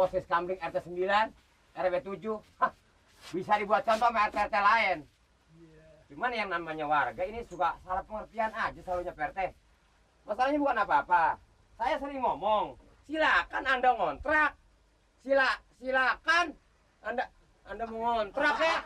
Posis Kambing RT 9, RW 7. Hah, bisa dibuat contoh sama RT lain. Cuman yang namanya warga ini suka salah pengertian aja selalunya Pak RT. Masalahnya bukan apa-apa. Saya sering ngomong, silakan Anda ngontrak. Silakan Anda mau ngontrak ya.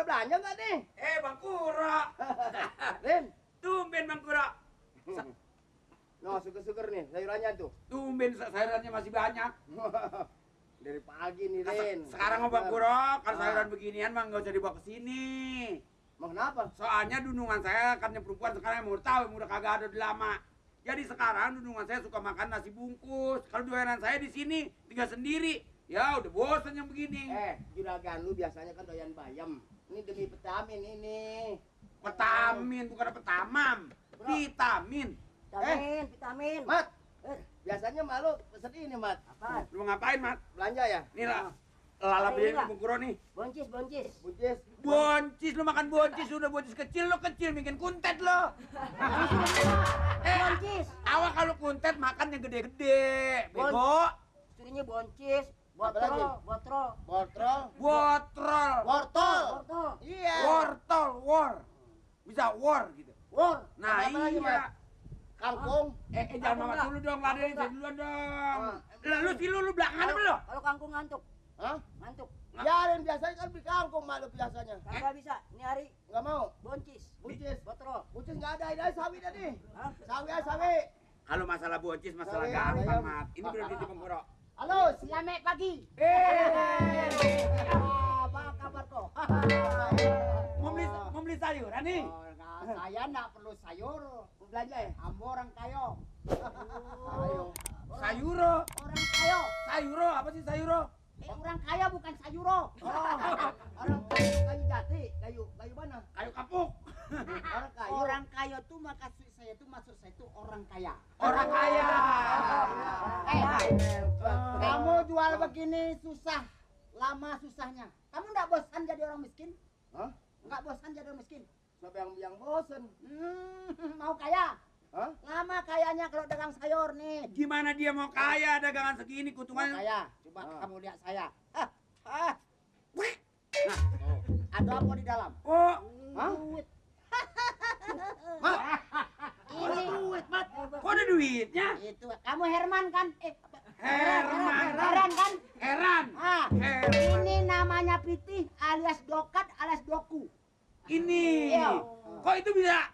Belanja nggak nih? Bang Kuro. Rin, Tumben Bang Kuro. no syukur-syukur nih sayurannya tuh. Tumben sayurannya masih banyak. Dari pagi nih Rin. Sekarang mah Bang Kuro, kalau sayuran beginian mah nggak usah dibawa ke sini. Mau kenapa? Soalnya dundungan saya kan yang perempuan sekarang yang mau tahu yang udah kagak ada udah lama. Jadi sekarang dundungan saya suka makan nasi bungkus. Kalau doyanan saya di sini tinggal sendiri. Ya udah bosan yang begini. Juragan lu biasanya kan doyan bayam. Ini demi vitamin ini. Vitamin bukan petamam. Vitamin. Vitamin. Mat, biasanya malu pesen ini Mat. Apaan? Lu mau ngapain, Mat? Belanja ya? Nih lah. Lala beli Bang Kuro nih. Boncis. Buncis. Boncis, lu makan boncis, udah boncis kecil, lu kecil bikin kuntet lo. Boncis. Awak kalau kuntet makan yang gede-gede, bego. Istrinya boncis. Apa lagi? Botrol. Wortel. Iya. Wortel, war. Bisa war gitu. Wor. Nah, Apa lagi, iya. Mat? Kangkung. Jangan mamat dulu dong, ladenin saya duluan dong. Lu belakangan apa lo? Kalau kangkung ngantuk. Hah? Ngantuk. Ya, Rin biasanya kan beli kangkung malu biasanya. Kagak bisa. Ini hari Nggak mau. boncis. Buncis. Botrol. Buncis nggak ada, ini sawi dah nih. Hah? Sawi. Kalau masalah boncis, masalah Sawi, gampang, ayam. Mat. Ini belum di Bang Kuro. Halo, selamat pagi. Apa kabar kok? Mau beli sayuran nih? Saya nggak perlu sayur. Mau belanja ya? Ambo orang kayo. Ayo. Sayuro. Orang kayo. Sayuro, apa sih sayuro? Orang kaya bukan sayuro. Orang kayu jati, kayu mana? Kayu kapuk. Orang kayu. Orang kaya tuh maksud saya tuh orang kaya. Orang kaya. Kamu jual begini susah, lama susahnya. Kamu nggak bosan jadi orang miskin? Hah? Nggak bosan jadi orang miskin? Siapa yang bosan? Mau kaya? Hah? Lama kayanya kalau dagang sayur nih. Gimana dia mau kaya dagangan segini Mau kutungan? kaya? Coba kamu lihat saya. Nah, Oh. ada apa di dalam? Oh, Hah? Duit. Mat, Ini duit, Mat. kok ada duitnya? itu kamu Herman kan? Herman. Heran kan? Heran. Ah, Herman. ini namanya Pitih alias Dokat alias Doku. Ini. Iya. Kok itu bisa?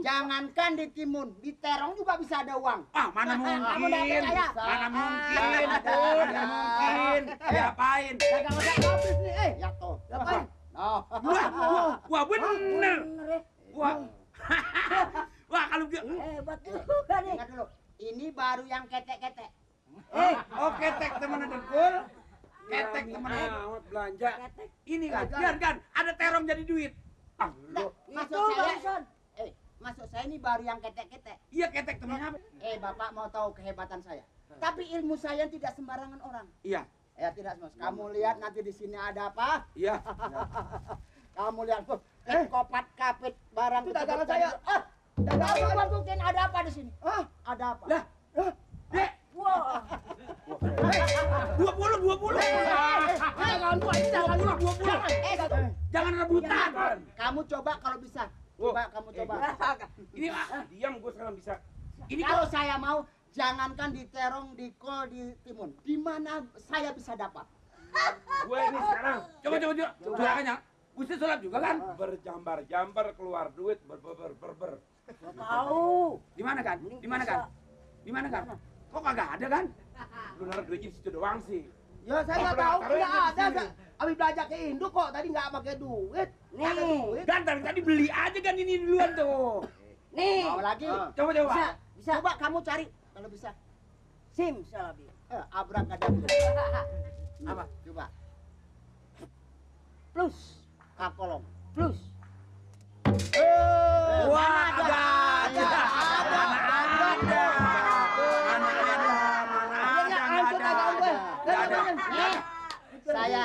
Jangankan di Timun, di Terong juga bisa ada uang. Ah, mana Kamu nggak mungkin? percaya? Mana mungkin? ada. Mana mungkin? Diapain? Dagang habis nih, ya toh. Ngapain? Wah, bener. Wah. Wah, kalau dia Hebat juga nih. Ingat dulu, ini baru yang ketek-ketek. oh ketek temen dengkul. Ketek temen belanja. Ketek. Ini kan ada terong jadi duit. Ah, Maksud Itu saya, Bangson. maksud saya ini baru yang ketek-ketek. iya ketek temennya apa? Bapak mau tahu kehebatan saya. Tapi ilmu saya tidak sembarangan orang. Iya. Tidak semua. Kamu lihat nanti di sini ada apa? Iya. Kamu lihat, kopat kapit barang. Itu dagangan saya. Dagangan Mungkin ada apa di sini? ada apa? Lah. Dek, Wah. 20. Jangan buat ini, jangan buat. 20. Jangan rebutan. Kamu coba kalau bisa. Coba kamu coba. Ini diam gue sekarang bisa. Ini Kalau saya mau, jangankan di Terong, di Kol, di Timun. Di mana saya bisa dapat? Gue ini sekarang coba. Curahnya. Mesti sholat juga kan? berjambar-jambar keluar duit ber. Tahu. Di mana kan? Di mana kan? Kok kagak ada kan? Lu naruh duitnya di situ doang sih. Ya saya nggak tahu, nggak ada. Habis belajar ke Indo kok tadi nggak pakai duit. Nggak ada Nih. duit. Dan tadi beli aja kan ini duluan tuh. Nih. Mau lagi? Coba. Bisa. Coba kamu cari kalau bisa. Sim salabi. Abrakadabra. Apa? Coba. Plus. Kakolong. Plus. Wah, ada. Mana ada.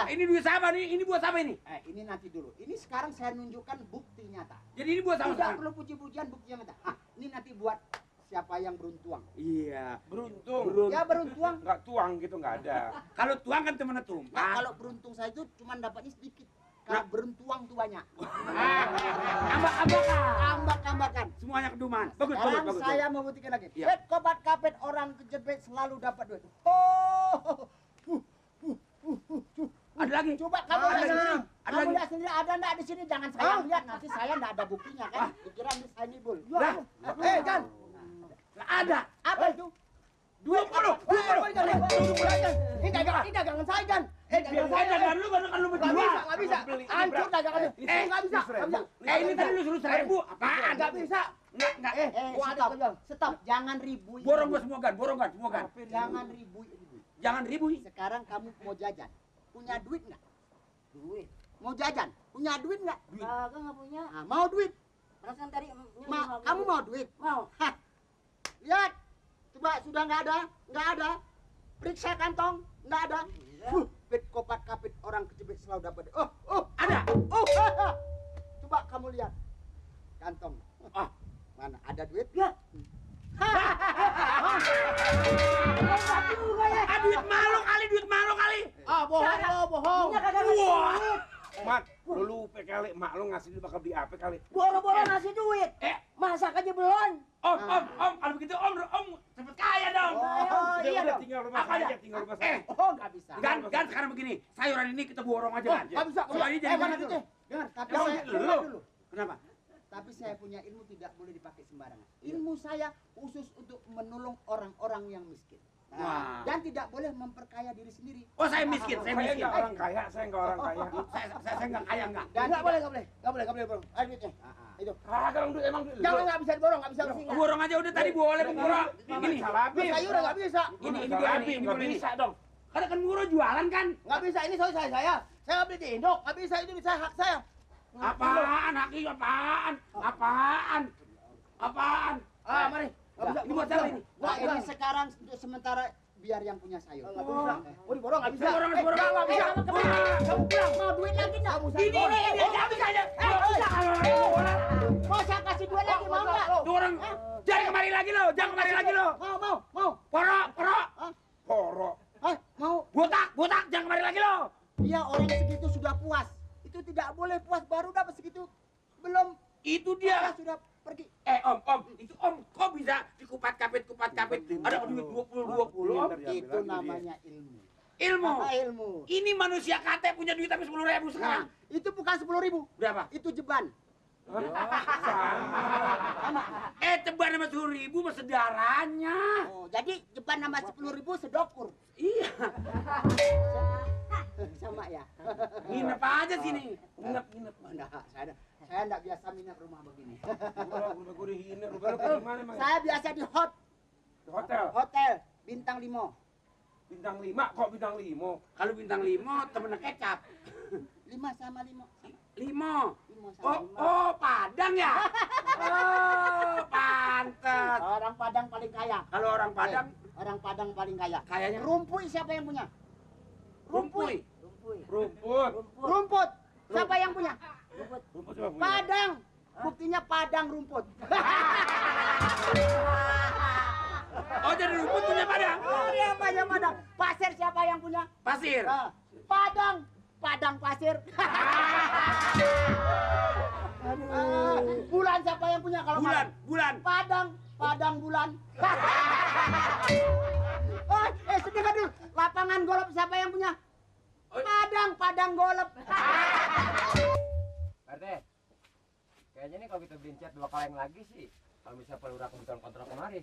Ini duit siapa nih? Ini buat siapa ini? Ini nanti dulu. Ini sekarang saya nunjukkan bukti nyata. Jadi ini buat siapa? Tidak perlu puji-pujian, bukti nyata. Ini nanti buat siapa yang beruntung. Iya. Beruntung. Ya beruntung. Nggak tuang gitu nggak ada. Kalau tuang kan temen Nah, tumpah. kalau beruntung saya itu cuma dapatnya sedikit. Kalau beruntuang tuh banyak. Ambak-ambakan. Semuanya keduman. Bagus, Sekarang bagus, bagus. saya mau buktikan lagi. Iya. Bet kopat kapet orang kejepit selalu dapat duit. Oh, Ada lagi? coba kamu Ada lihat lagi. sendiri. Ada Kamu lagi. lihat sendiri ada enggak di sini? Jangan saya yang lihat. Nanti saya enggak ada buktinya kan. Dikira ini saya nibul. Lah. Kan. Nggak ada. Apa itu? 20. Ini dagangan saya kan. Dagangan saya. dagangan lu kan lu Nggak berdua. bisa, nggak bisa. Hancur dagangan lu. Nggak bisa, nggak bisa. Ini tadi lu suruh 1000. Apaan? Nggak bisa. Nggak. Stop, stop. Jangan ribui. Borong gua semua kan, borong kan, semua kan. Jangan ribui. Jangan ribui. Sekarang kamu mau jajan. Punya duit nggak? Duit. Mau jajan? Punya duit nggak? Kagak nggak punya. Nah, mau duit? Perasaan tadi Kamu mau duit? Mau. Hah. Lihat. Coba sudah nggak ada? Nggak ada. Periksa kantong. Nggak ada. Bet kopat kapit orang kejepit selalu dapat. Ada. Coba kamu lihat. Kantong. Ah. Mana ada duit? Ya. Duit malu kali. Bohong lo, bohong. Punya kagak ngasih Wah. duit. Mak, lu lupa kali, mak lu ngasih duit bakal beli apa kali? Boro-boro ngasih duit. Masak aja belum. Om, kalau begitu om cepet kaya dong. Iya Udah dong. tinggal rumah Apa saya, aja? tinggal rumah saya. Nggak bisa. Gan sekarang begini, sayuran ini kita borong aja. Nggak bisa. Soalnya jadi mana begitu. duitnya? Dengar, tapi Ya, saya lu. dengar dulu. Kenapa? Tapi saya punya ilmu tidak boleh dipakai sembarangan. Ilmu saya khusus untuk menolong orang-orang yang miskin. Wah. Dan tidak boleh memperkaya diri sendiri. Oh, saya miskin, saya Saya miskin. nggak orang kaya, saya nggak orang kaya. Saya nggak kaya nggak. Dan Nggak boleh, bro. Ayo duitnya. Itu. Kagak orang duit emang duit. Jangan, nggak bisa diborong, nggak bisa. Borong aja udah tadi boleh murah. Ini, Salabim. Sayuran nggak bisa. ini boleh nih, Salabim, ini nggak boleh nih. bisa dong. Karena kan murah jualan kan. Nggak bisa, ini saya. Saya nggak beli di Indok. Nggak bisa, itu bisa hak saya. Apaan? Haki apaan? Apaan? Mari. Nggak bisa. Ini buat siapa ini? Nah, ini sekarang untuk sementara biar yang punya sayur. Nggak bisa. Oh, diborong nggak bisa. Borong, borong. Nggak bisa. Kamu pulang mau duit lagi nggak? Ini aja bisa aja. Mau saya kasih duit lagi mau nggak? Tuh orang, jangan kemari lagi lo, jangan kemari lagi lo. Mau. Porok. Mau. Botak, jangan kemari lagi lo. Dia orang segitu sudah puas. Itu tidak boleh puas baru dapat segitu. Belum Itu dia dia. sudah pergi. Om, itu om, kok bisa dikupat kapit? Ada duit 20. Om. Itu namanya ilmu. Ilmu. Apa ilmu? Ini manusia kate punya duit tapi 10.000 sekarang. Nah, itu bukan 10.000. Berapa? Itu jeban. Ceban sama 10.000 mah sedaranya. Oh, jadi jeban nama 10.000 sedokur. Iya. Sama ya. Nginep aja sini. Nginep. Enggak, saya enggak biasa minat rumah begini. Rumah gue dihina, rumah lu kayak gimana emang? Saya biasa di Hotel, hotel bintang 5. bintang 5, kok bintang 5? Kalau bintang 5 temennya kecap. 5 sama 5. 5. 5 sama 5. Oh, Padang ya? Oh, pantes. Orang Padang paling kaya. Kalau orang Padang Orang Padang paling kaya. kayaknya Rumpuy siapa yang punya? rumpuy. Rumput. Rumput. Siapa yang punya? Rumput coba punya. Padang. Buktinya Padang rumput. Oh, jadi rumput punya Padang. Oh, dia punya Padang. Pasir siapa yang punya? Pasir. Padang. Padang pasir. Bulan siapa yang punya kalau Bulan. Padang bulan. Sedih dulu. Lapangan golf siapa yang punya? Padang golf. Pak RT, kayaknya nih kalau kita beliin cat 2 kaleng lagi sih, kalau misalnya pelurah kebutuhan kontrak kemari,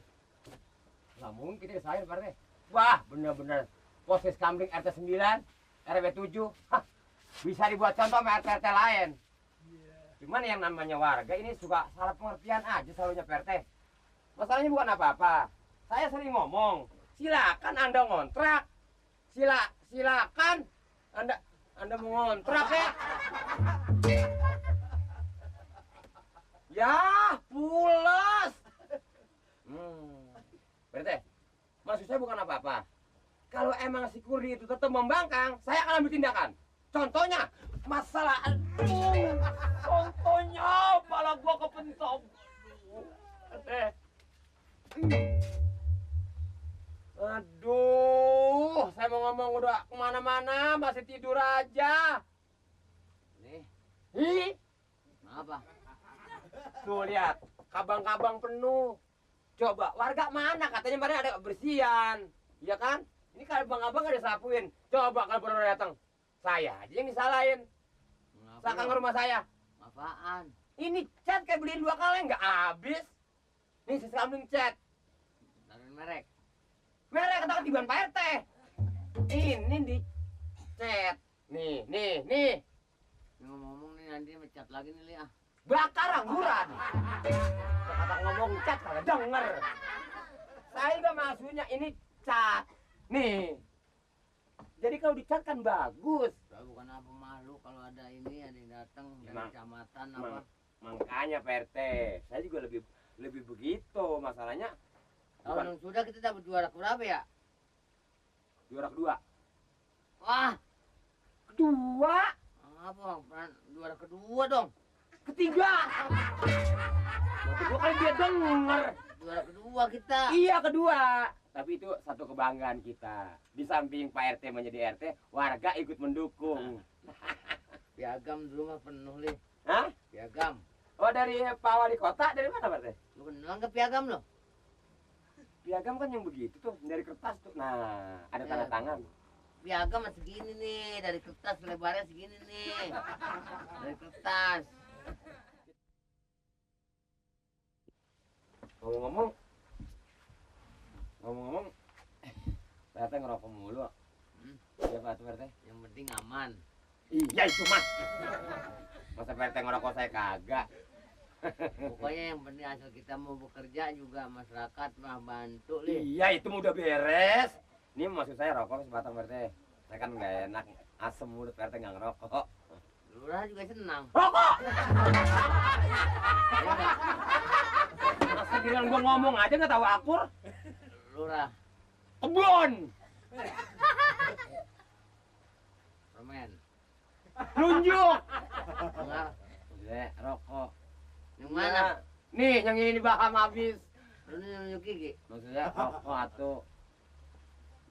nggak mungkin deh saya Pak RT. Wah, bener-bener posisi kambing RT 9, RW 7, bisa dibuat contoh sama RT lain. Cuman yang namanya warga ini suka salah pengertian aja selalunya Pak RT. Masalahnya bukan apa-apa. Saya sering ngomong, silakan Anda ngontrak, silakan Anda mau ngontrak ya. Ya, pulas. Berarti, maksud saya bukan apa-apa. Kalau emang si Kurdi itu tetap membangkang, saya akan ambil tindakan. Contohnya masalah aduh. Contohnya pala gua kepentok. Aduh, saya mau ngomong udah kemana-mana masih tidur aja. Nih, Ih, apa? tuh lihat, kabang-kabang penuh. Coba warga mana katanya kemarin ada kebersihan, iya kan? Ini kalau abang-abang ada sapuin. Coba kalau pernah datang, saya aja yang disalahin. Silakan ke rumah saya. Apaan? Ini cat kayak beliin 2 kali nggak habis. Nih si kambing cat. Taruhin merek. Mereka kata ketiban Pak RT. Ini di cat. Nih. Ini ngomong-ngomong nih nanti mecat lagi nih Li ah. Bakar angguran. Kata ngomong cat kagak denger. Saya juga maksudnya ini cat. Nih. Jadi kalau dicat kan bagus. Bukan apa malu kalau ada ini ada yang datang dari Emang- kecamatan apa. Makanya Pak RT, saya juga lebih begitu masalahnya. Tahun yang sudah kita dapat juara berapa ya? Juara kedua. Wah, Kedua, apa? Juara kedua dong. ketiga. Waktu gua kali dia denger. Juara kedua kita. Iya kedua. Tapi itu satu kebanggaan kita. Di samping Pak RT menjadi RT, warga ikut mendukung. Piagam dulu mah penuh Li. Hah? Piagam. Oh dari Pak Wali Kota, dari mana Pak RT? Lu kenal nggak piagam lo? Piagam kan yang begitu tuh, dari kertas tuh. Nah, ada tanda Ya. tangan. Piagam masih segini nih, dari kertas lebarnya segini nih. Dari kertas. Ngomong-ngomong, Pak RT ngerokok mulu. Iya Pak RT. Yang penting aman. Iya itu mah. Masa Pak RT ngerokok saya kagak. Pokoknya yang penting asal kita mau bekerja juga masyarakat mah bantu Li. Iya itu mah udah beres. Ini maksud saya rokok sebatang Pak RT. Saya kan nggak enak, asem mulut Pak RT nggak ngerokok. Lurah juga senang. Rokok! Masa giliran gua ngomong aja nggak tahu akur. Lurah, Kebun! permen. Nunjuk! Dengar, Udah, rokok. yang mana? Nih, yang ini baham habis. Lu nih nunjuk gigi. Maksudnya rokok atuh.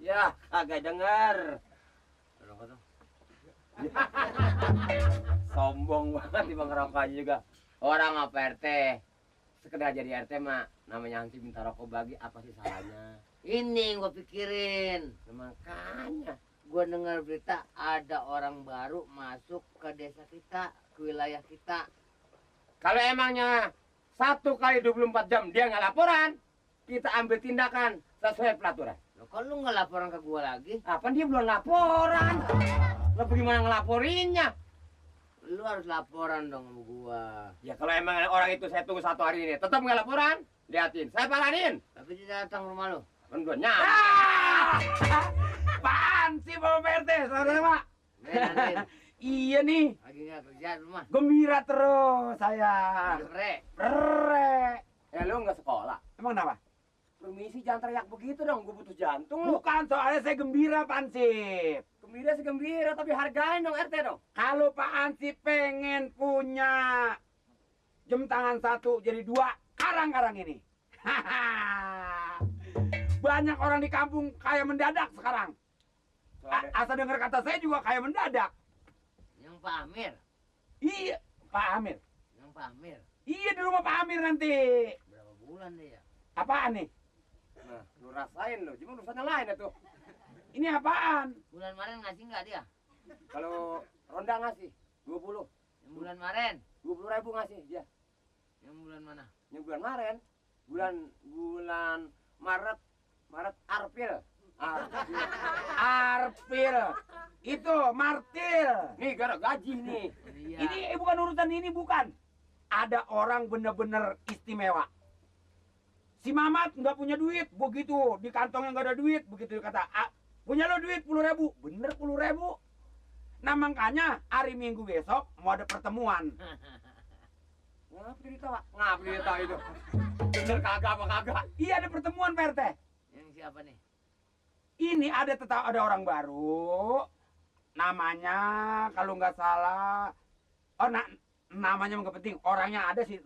Ya, kagak denger. Rokok tuh. Sombong banget di ngerokok aja juga. Orang apa RT? Sekedar jadi RT mah namanya Hansi minta rokok bagi apa sih salahnya? Ini gua pikirin. Nah, makanya. Gua dengar berita ada orang baru masuk ke desa kita, ke wilayah kita. Kalau emangnya 1 kali 24 jam dia nggak laporan, kita ambil tindakan sesuai peraturan. Loh, kok lu nggak laporan ke gua lagi? Apa dia belum laporan? Lo bagaimana ngelaporinnya? Lu harus laporan dong sama gua. Ya kalau emang orang itu saya tunggu 1 hari ini, tetap nggak laporan, liatin, saya paranin. Tapi dia datang rumah lu. Kan gua nyampe. Apaan sih Bapak PRT? Saudara Pak? Nih, Nadine, Iya nih, lagi nggak kerja di rumah. gembira terus saya. Jepre. Rere. Lu nggak sekolah? Emang kenapa? Permisi jangan teriak begitu dong, gua butuh jantung lu. Bukan, soalnya saya gembira Pak Ansip. Gembira sih gembira, tapi hargain dong RT dong. Kalau Pak Ansip pengen punya jam tangan 1 jadi 2 karang-karang ini. Banyak orang di kampung kaya mendadak sekarang. Asal dengar kata saya juga kaya mendadak. Yang Pak Amir. Iya, Pak Amir. Yang Pak Amir. Iya di rumah Pak Amir nanti. Berapa bulan deh ya? Apaan nih? Nah, lu rasain lu, cuma urusannya lain itu. Ini apaan? Bulan kemarin ngasih nggak dia? Kalau ronda ngasih 20. Yang bulan kemarin? 20.000 ngasih dia. Yang bulan mana? Yang bulan kemarin, bulan Maret April. Arpil. Itu Martil. Nih gara gaji nih. Iya. Ini bukan urusan ini, bukan. Ada orang bener-bener istimewa. Si Mamat nggak punya duit, begitu di kantongnya nggak ada duit, begitu dikata, punya lo duit 10.000, bener 10.000. Nah makanya hari Minggu besok mau ada pertemuan. Ngapa ditawa? Ngapa ditawa itu? Bener kagak apa kagak? Iya ada pertemuan Pak RT. Yang siapa nih? Ini ada orang baru, namanya kalau nggak salah, oh namanya nggak penting, orangnya ada sih.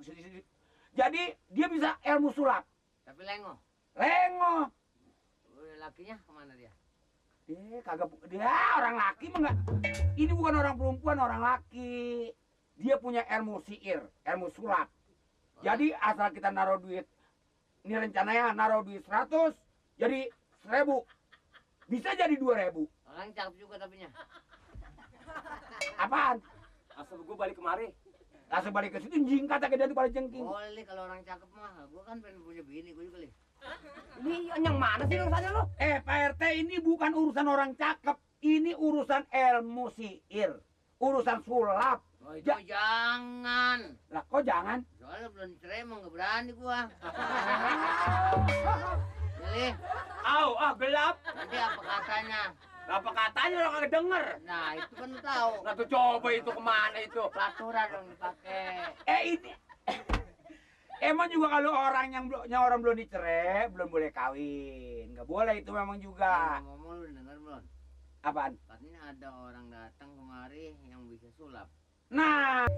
Jadi dia bisa ilmu sulap. Tapi lengo. Lengo. Lakinya kemana dia? Kagak, dia orang laki mah nggak. Ini bukan orang perempuan, orang laki. Dia punya ilmu sihir, ilmu sulap. Jadi asal kita naruh duit, ini rencananya naruh duit 100, jadi 1000. Bisa jadi 2000. Orang cakep juga tapinya. Apaan? Asal gue balik kemari. Langsung balik ke situ, jing kata dia tuh pada jengking. Boleh kalau orang cakep mah. Gua kan pengen punya bini gue juga. Ini yang mana sih urusannya lo? Pak RT, ini bukan urusan orang cakep. Ini urusan ilmu sihir. Urusan sulap. Oh, itu jangan. Lah kok jangan? Soalnya belum cerai emang gak berani gua. Jadi, Gelap. nanti apa katanya? Apa katanya lo kagak denger? Nah, itu kan lu tahu. Nah tuh coba itu kemana itu? Peraturan dong dipakai. Ini emang juga kalau orang yang orang belum dicerai belum boleh kawin, nggak boleh itu memang juga. Ngomong lu denger belum? Apaan? Katanya ada orang datang kemari yang bisa sulap. Nah,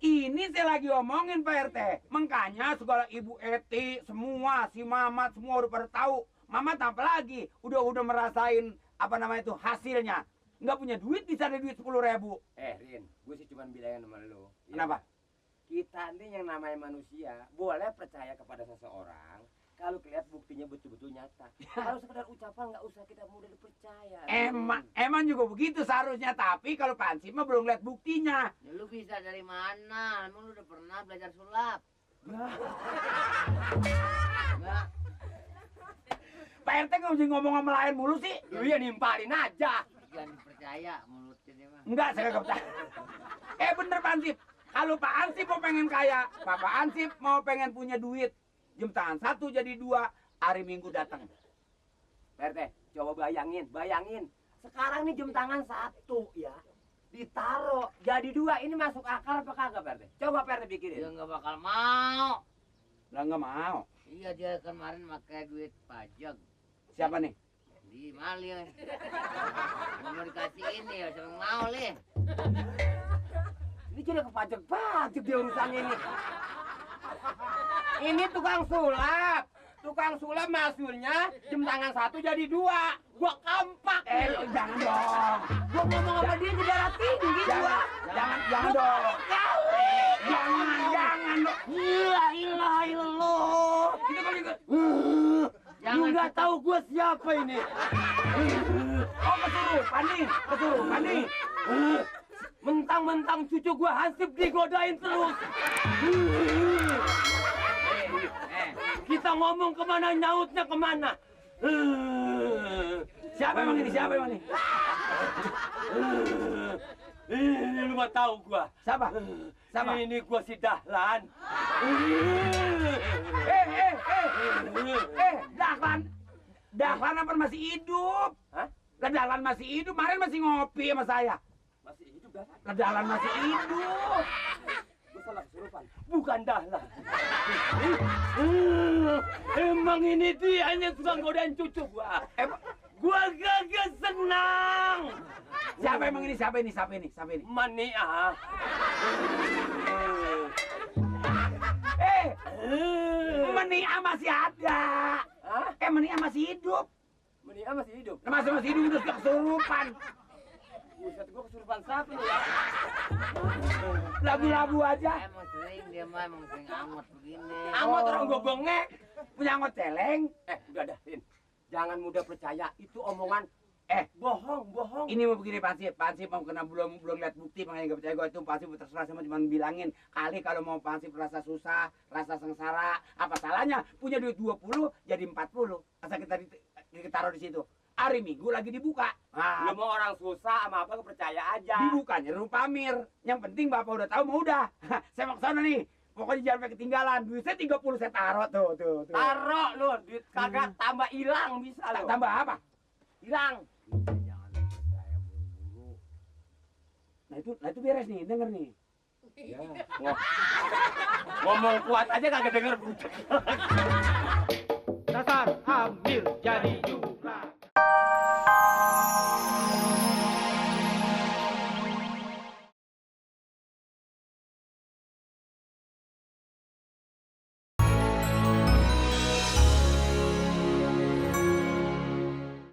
ini saya lagi omongin Pak RT. Makanya segala Ibu Eti, semua si Mamat semua udah pada tahu. Mamat apa lagi? Udah merasain apa namanya itu hasilnya. Nggak punya duit bisa ada duit 10.000. Rin, gue sih cuma bilangin sama lo. Kenapa? Kita ini yang namanya manusia boleh percaya kepada seseorang kalau kelihatan buktinya betul-betul nyata. Kalau sekedar ucapan nggak usah kita mudah dipercaya. Emang juga begitu seharusnya, tapi kalau Pansip mah belum lihat buktinya. Ya, lu bisa dari mana? Emang lu udah pernah belajar sulap? Enggak. Pak RT nggak mesti ngomong sama lain mulu sih. Lu ya nimpalin aja. Jangan dipercaya mulutnya dia mah. Enggak, saya nggak percaya. Bener Pansip. Kalau Pak Ansip mau pengen kaya, Pak Ansip mau pengen punya duit, jam tangan 1 jadi 2, hari Minggu datang. Pak RT, coba bayangin. Sekarang nih jam tangan 1 ya. Ditaro jadi 2, ini masuk akal apa kagak Pak RT? Coba Pak RT Dia pikirin. nggak bakal mau. Lah nggak mau. Iya, dia kemarin pakai duit pajak. Siapa nih? Di Mali ya. Mau dikasih ini ya, siapa yang mau lih. Ini jadi kepajak dia urusannya ini. Ini tukang sulap. Tukang sulap maksudnya jam tangan 1 jadi 2. Gua kampak. Jangan dong. Gua ngomong sama dia di darah tinggi gua. Jangan dong. Jangan dong. Ilah illallah. Itu kan juga. Lu nggak tahu gua siapa ini. Oh, kesurupan nih. Mentang-mentang cucu gua Hansip digodain terus. Kita ngomong kemana, nyautnya kemana. Siapa emang ini? Ini lu nggak tahu gua. Siapa? Ini gua si Dahlan. Dahlan apa masih hidup? Hah? Dahlan masih hidup, kemarin masih ngopi sama saya. Masih hidup Dahlan? Dahlan masih hidup. Gua salah kesurupan. Bukan Dahlan. Emang ini dia yang suka godain cucu gua. Gua kagak senang. Siapa emang ini? Siapa ini? Mania. Menia masih ada. Hah? Menia masih hidup. Mania masih hidup. Masih hidup udah kesurupan. Buset, gua kesurupan siapa nih ya? Lagu-lagu aja. Emang sering dia mah, emang sering angot begini. Amat orang gua bengek. Punya anggot celeng. Udah dah, Rin. Jangan mudah percaya, itu omongan bohong. Ini mau begini Pansip mau kena belum lihat bukti makanya nggak percaya gue itu Pansip terserah sama cuma bilangin kali kalau mau Pansip rasa susah, rasa sengsara, apa salahnya punya duit 20 jadi 40 asal kita ditaruh di situ. Hari Minggu lagi dibuka. Lu mau orang susah sama apa percaya aja. Dibukanya rumah Pamir. Yang penting Bapak udah tahu mau udah. Saya mau ke sana nih. Pokoknya jangan sampai ketinggalan. Duitnya 30 saya taruh tuh. Taruh lu, duit kagak tambah hilang bisa lu. Tambah apa? Hilang. Jangan percaya buru-buru. Nah itu beres nih, denger nih. Ngomong kuat aja kagak denger.